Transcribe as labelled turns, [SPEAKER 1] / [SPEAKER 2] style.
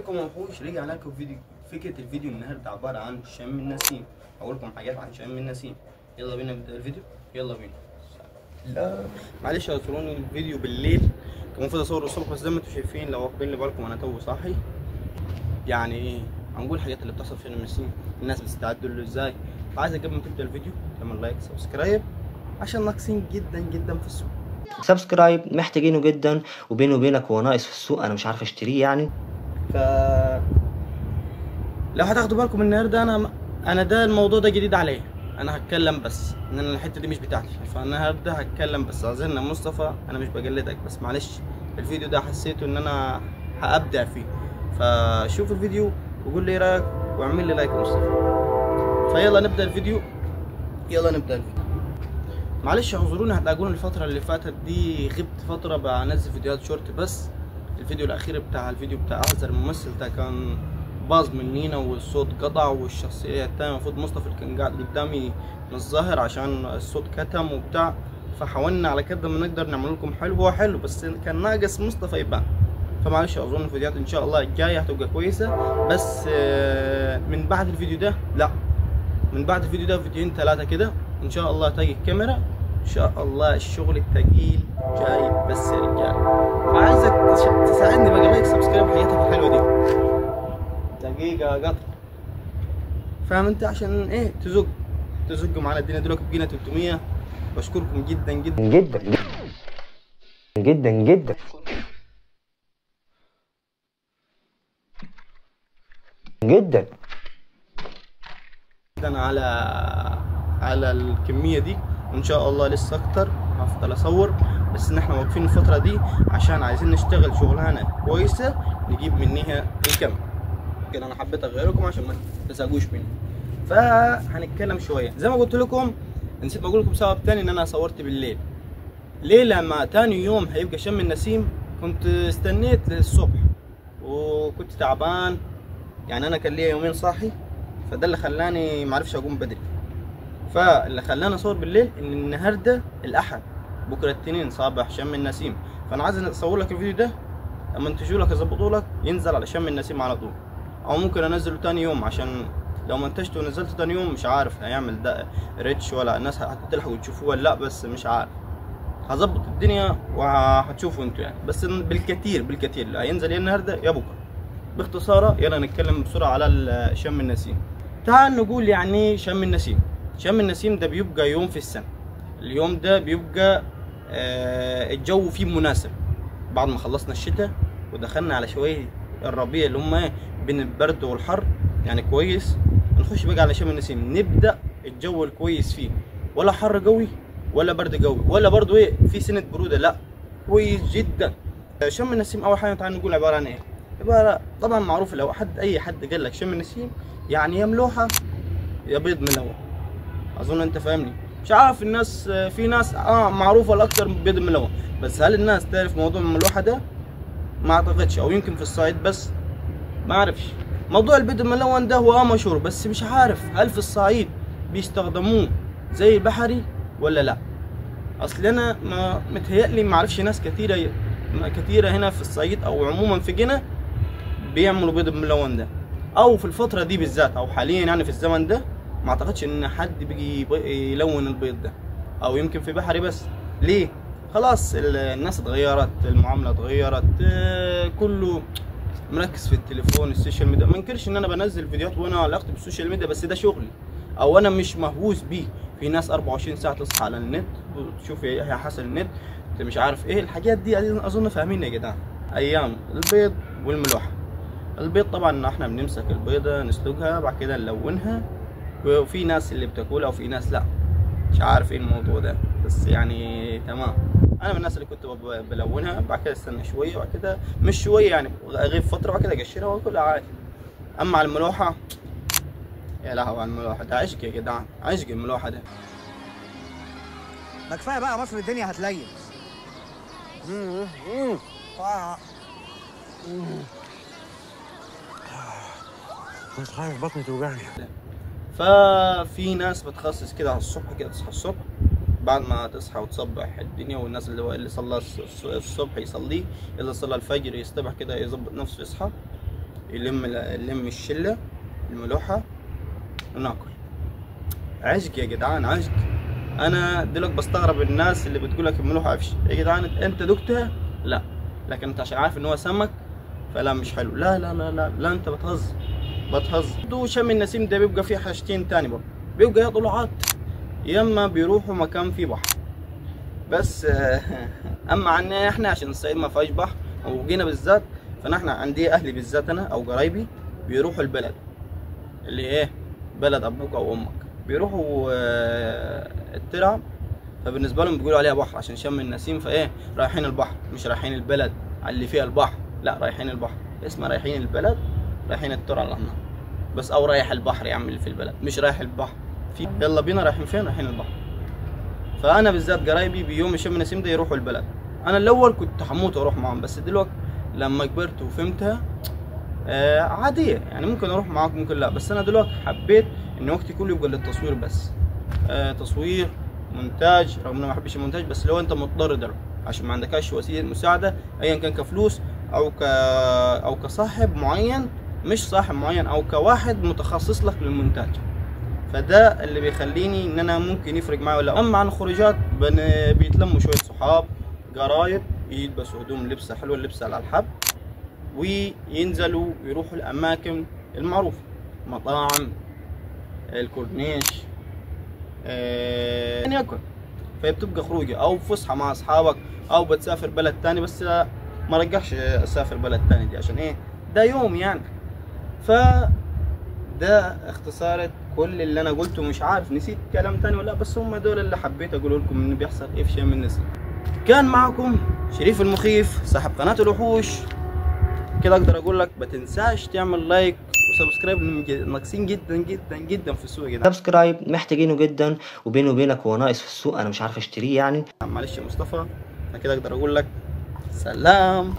[SPEAKER 1] ازيكم يا وحوش؟ رجعنا لكم فيديو. فكرة الفيديو النهارده عبارة عن شم النسيم. هقول لكم حاجات عن شم النسيم. يلا بينا نبدا الفيديو، يلا بينا. لا معلش اعذروني، الفيديو بالليل كان المفروض اصوره الصبح، بس زي ما انتم شايفين لو واخدين بالكم انا تو صاحي. يعني ايه هنقول الحاجات اللي بتحصل في شم النسيم، الناس بتستعد له ازاي. فعايزك قبل ما تبدا الفيديو تعمل like subscribe عشان ناقصين جدا جدا في السوق.
[SPEAKER 2] subscribe محتاجينه جدا، وبيني وبينك هو ناقص في السوق، انا مش عارف اشتريه يعني.
[SPEAKER 1] ف لو هتاخدوا بالكم النهارده انا ده الموضوع ده جديد عليا، انا هتكلم بس ان انا الحتة دي مش بتاعتي، فالنهارده هتكلم بس. اعذرنا مصطفى، انا مش بجلدك، بس معلش الفيديو ده حسيته ان انا هابدع فيه. فشوف الفيديو وقول لي رايك واعمل لي like يا مصطفى. فيلا نبدا الفيديو، يلا نبدا الفيديو. معلش اعذروني، هتلاقوني الفترة اللي فاتت دي غبت فترة بنزل فيديوهات شورت، بس الفيديو الاخير بتاع الفيديو بتاع اعذر الممثل ده كان باظ منينا والصوت قطع، والشخصية التانية المفروض مصطفى اللي كان قاعد قدامي مش ظاهر عشان الصوت كتم وبتاع. فحاولنا على قد ما نقدر نعمل لكم حلو، هو حلو بس كان ناقص مصطفى يبان. فمعلش اظن الفيديوهات ان شاء الله الجاية هتبقى كويسة، بس من بعد الفيديو ده، لا من بعد الفيديو ده فيديوهين ثلاثة كده ان شاء الله تاجي الكاميرا، ان شاء الله الشغل الثقيل جاي بس يا رجال. فعايزك تساعدني بقى like subscribe حياتك الحلوة دي دقيقة قطر، فاهم انت؟ عشان ايه تزق معانا الدنيا. دلوقتي بقينا 300. بشكركم جدا جدا
[SPEAKER 2] جدا جدا جدا جدا
[SPEAKER 1] جدا على الكمية دي، وان شاء الله لسه اكتر هفضل اصور، بس ان احنا واقفين الفترة دي عشان عايزين نشتغل شغلانة كويسة نجيب منها الكاميرا كده. انا حبيت اغيركم عشان ما تزهقوش مني. فهنتكلم شوية زي ما قلت لكم، نسيت بقول لكم سبب تاني ان انا صورت بالليل. ليه؟ لما تاني يوم هيبقى شم النسيم كنت استنيت للصبح وكنت تعبان، يعني انا كان ليا يومين صاحي، فده اللي خلاني معرفش اقوم بدري. فاللي خلاني اصور بالليل ان النهارده الاحد، بكره الاثنين صباح شم النسيم، فانا عايز اصور لك الفيديو ده اما انتجوا لك اظبطه لك ينزل على شم النسيم على طول، او ممكن انزله تاني يوم عشان لو منتجته ونزلته تاني يوم مش عارف هيعمل ده reach ولا الناس هتلحقوا تشوفوه ولا لا، بس مش عارف هظبط الدنيا وهتشوفوا انتوا يعني. بس بالكثير بالكثير لا هينزل يا النهارده يا بكره. باختصار يلا نتكلم بسرعة على شم النسيم. تعال نقول يعني شم النسيم. شم النسيم ده بيبقى يوم في السنة، اليوم ده بيبقى الجو فيه مناسب بعد ما خلصنا الشتاء ودخلنا على شوية الربيع اللي هم بين البرد والحر، يعني كويس. نخش بقى على شم النسيم، نبدا الجو الكويس فيه، ولا حر قوي ولا برد قوي ولا برضو ايه في سنة برودة، لا كويس جدا. شم النسيم اول حاجة تعال نقول عبارة عن ايه؟ عبارة طبعا معروف، لو حد اي حد قال لك شم النسيم يعني يا ملوحه يا بيض ملون، اظن انت فاهمني. مش عارف الناس، في ناس معروفة الاكثر بيض ملون، بس هل الناس تعرف موضوع الملوحه ده؟ ما اعتقدش، او يمكن في الصعيد بس ما اعرفش. موضوع البيض الملون ده هو مشهور، بس مش عارف هل في الصعيد بيستخدموه زي البحري ولا لا. اصل انا ما متهيألي ما اعرفش ناس كثيرة كثيرة هنا في الصعيد او عموما في جنة بيعملوا بيض الملون ده، او في الفترة دي بالذات، او حاليا يعني في الزمن ده ما اعتقدش ان حد بيجي يلون البيض ده، او يمكن في بحري بس. ليه؟ خلاص الناس اتغيرت، المعاملة اتغيرت، كله مركز في التليفون ال social media. ما انكرش ان انا بنزل فيديوهات وانا علاقتي بال social media، بس ده شغلي او انا مش مهووس بيه. في ناس 24 ساعة تصحى على النت وتشوف ايه حصل النت، انت مش عارف ايه الحاجات دي. اظن فاهمين يا جدعان. ايام البيض والملوحه. البيض طبعا احنا بنمسك البيضة نسلقها بعد كده نلونها، وفي ناس اللي بتاكلها وفي ناس لا، مش عارف ايه الموضوع ده، بس يعني تمام. انا من الناس اللي كنت بلونها بعد كده استنى شوية، وبعد كده مش شوية يعني اغيب فترة وبعد كده اقشرها واكلها عادي. اما على الملوحه، يا لهوي على الملوحه ده، عشق يا جدعان، عشق الملوحه ده.
[SPEAKER 3] ما كفاية بقى مصر، الدنيا هتليل.
[SPEAKER 4] مش خايف بطني توجعني.
[SPEAKER 1] ففي ناس بتخصص كده على الصبح، كده تصحى الصبح بعد ما تصحى وتصبح الدنيا، والناس اللي صلى الصبح يصليه، اللي صلى الفجر يصطبح كده يظبط نفسه يصحى، يلم الشلة الملوحه وناكل. عشق يا جدعان، عشق. انا دلوقتي بستغرب الناس اللي بتقول لك الملوحه عفش. يا جدعان انت دقتها؟ لا، لكن انت عشان عارف ان هو سمك فلا مش حلو. لا لا لا لا, لا انت بتهزر بتهزر. شم النسيم ده بيبقى فيه حاجتين تاني برضه، بيبقى يا طلعات يا اما بيروحوا مكان فيه بحر. بس اما عنا احنا عشان الصعيد ما فيهاش بحر وجينا بالذات، فنحن عندي اهلي بالذات انا او قرايبي بيروحوا البلد اللي ايه، بلد ابوك او امك، بيروحوا الترع، فبالنسبه لهم بيقولوا عليها بحر عشان شم النسيم، فايه رايحين البحر، مش رايحين البلد على اللي فيها البحر، لا رايحين البحر، اسمها رايحين البلد، رايحين الترع اللي هناك بس، او رايح البحر يا عم اللي في البلد، مش رايح البحر في، يلا بينا رايحين فين؟ رايحين البحر. فانا بالذات قرايبي بيوم شم النسيم ده يروحوا البلد. انا الاول كنت هموت واروح معاهم، بس دلوقتي لما كبرت وفهمتها عادية يعني، ممكن اروح معاك ممكن لا، بس انا دلوقتي حبيت ان وقتي كله يبقى للتصوير بس، تصوير مونتاج، رغم اني ما بحبش المونتاج، بس لو انت مضطر دلوقتي عشان ما عندكش وسيلة مساعدة ايا كان كفلوس او كصاحب معين، مش صاحب معين، او كواحد متخصص لك للمونتاج، فده اللي بيخليني ان انا ممكن يفرق معايا ولا. اما عن الخروجات بيتلموا شوية صحاب قرايب، يلبسوا هدوم لبسه حلوة، اللبسه على الحب، وينزلوا يروحوا الاماكن المعروفة، مطاعم، الكورنيش، يعني ياكل. فهي بتبقى خروجه او فسحة مع اصحابك، او بتسافر بلد تاني، بس ما رجعش اسافر بلد تاني دي عشان ايه، ده يوم يعني. ف ده اختصارة كل اللي انا قلته، مش عارف نسيت كلام تاني ولا لا، بس هم دول اللي حبيت اقوله لكم ان بيحصل ايه في شم النسيم. كان معكم شريف المخيف صاحب قناة الوحوش. كده اقدر اقول لك ما تنساش تعمل like و subscribe، ناقصين جدا جدا جدا في السوق يا جدعان.
[SPEAKER 2] subscribe محتاجينه جدا، وبيني وبينك هو ناقص في السوق، انا مش عارف اشتريه يعني.
[SPEAKER 1] معلش يا مصطفى، انا كده اقدر اقول لك سلام.